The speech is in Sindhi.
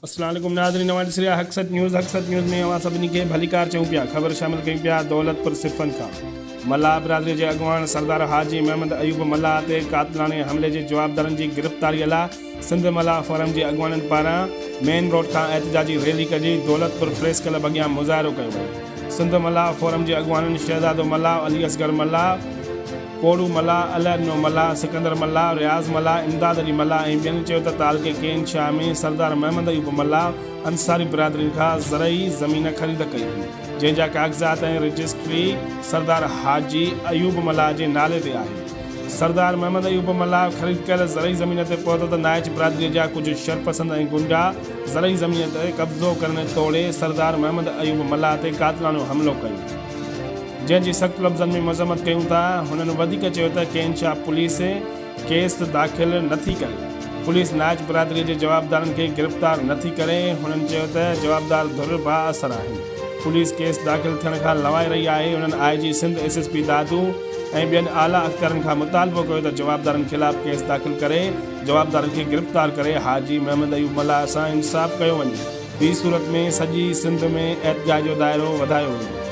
اسلام عليڪم ناظرين اوهان ڏسي رهيا حق سچ نيوز حق سچ نيوز ۾ اوهان سڀني کي ڀليڪار چئون پيا خبر شامل ڪيون پيا دولتپور صفن کان ملاح برادري جي اڳواڻ سردار حاجي محمد ايوب ملاح تي قاتلاڻي حملي جي جوابدارن جي گرفتاري لاء سنڌ ملاح فورم جي اڳواڻن پاران مين روڊ کان احتجاجي ريلي ڪڍي دولتپور پريس ڪلب اڳيان مظاهرو ڪيو ويو. سنڌ ملاح فورم جي اڳواڻن شهزادو ملاح، علي اصغر ملاح، پوڙهو ملاح، الهڏنو ملاح، سڪندر ملاح، رياض ملاح، امداد علي ملاح ۽ ٻين چيو ته تعلقي ڪين شاهه ۾ سردار محمد ايوب ملاح انصاري برادرين کان زرعي زمين خريد ڪئي هئي جنهن جا ڪاغذات ۽ رجسٽري سردار حاجي ايوب ملاح جي نالي تي آهي. سردار محمد ايوب ملاح خريد ڪيل زرعي زمين تي پهتو ته نائچ برادريء جا ڪجهه شرپسند ۽ گنڊا زرعي زمين تي قبضو ڪرڻ توڙي سردار محمد ايوب ملاح تي قاتلاڻو حملو ڪيو جنهن جي سخت لفظن ۾ مذمت ڪيون ٿا. هنن وڌيڪ چيو ته ڪين شاهه پوليس ڪيس داخل نٿي ڪري، پوليس نائچ برادريء جي جوابدارن کي گرفتار نٿي ڪري. هنن چيو ته جوابدار ڌر بااثر آهن، پوليس ڪيس داخل ٿيڻ کان لوائي رهي آهي. هنن I G Sindh, S S P Dadu ۽ ٻين اعليٰ اختيارين کان مطالبو ڪيو ته جوابدارن خلاف ڪيس داخل ڪري جوابدارن کي گرفتار ڪري حاجي محمد ايوب ملاح سان انصاف ڪيو وڃي، ٻي صورت ۾ سڄي سنڌ ۾ احتجاج جو دائرو وڌايو ويندو.